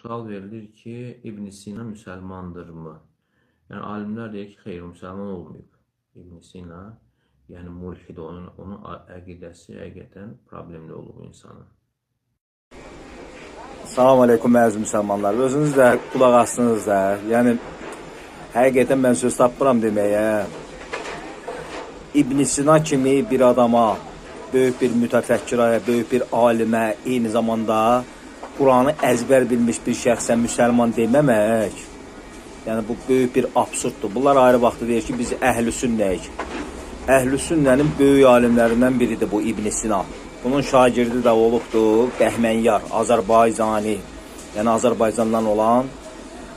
Sual verilir ki, İbn Sina müsəlmandırmı? Yəni alimlər deyir ki, xeyr, müsəlman olmayıb. İbn Sina, yəni mulhid, onun əqidəsi həqiqətən problemli olub insanın. Salam aleykum əziz müsəlmanlar. Özünüz də qulaq astınız da. Yəni həqiqətən mən söz tapmıram deməyə. İbn Sina kimi bir adama, böyük bir mütəfəkkirə, böyük bir alimə, eyni zamanda Quranı əzbər bilmiş bir şəxsə müsəlman deməmək, yəni bu böyük bir absurddur. Bunlar ayrı vaxtı deyir ki, biz əhl-i sünnəyik. Əhl-i sünnənin böyük alimlərindən biridir bu İbn Sina. Bunun şagirdi də olubdu Bəhmənyar, Azərbaycani, yəni Azərbaycandan olan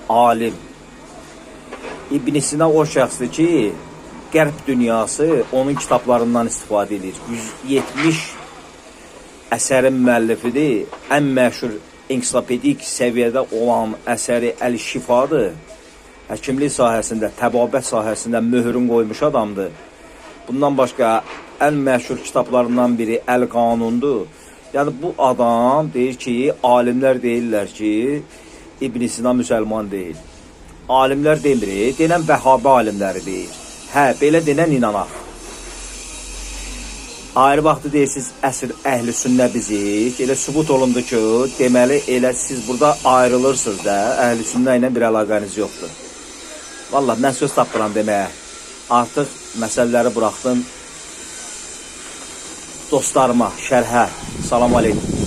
alim. İbn Sina o şəxsdir ki, Qərb dünyası onun kitablarından istifadə edir. 170 əsərin müəllifidir. Ən məşhur ensiklopedik səviyyədə olan əsəri Əl-Şifadır. Həkimlik sahəsində, təbabət sahəsində möhrün qoymuş adamdır. Bundan başqa ən məşhur kitablarından biri Əl-Qanundur. Yəni bu adam deyir ki, alimlər deyirlər ki, İbn Sina müsəlman deyil. Alimlər demir, denən Vəhabi alimləri deyir. Hə, belə denən inanaq. Ayrı vaxtı deyirsiniz, əsl əhli sünnə bizik. Elə sübut olundu ki, deməli elə siz burada ayrılırsınız da, əhli sünnə ilə bir əlaqəniz yoxdur. Vallah mən söz tapmıram deməyə. Artıq məsələləri buraxdım dostlarıma, şərhə. Salam aleykum.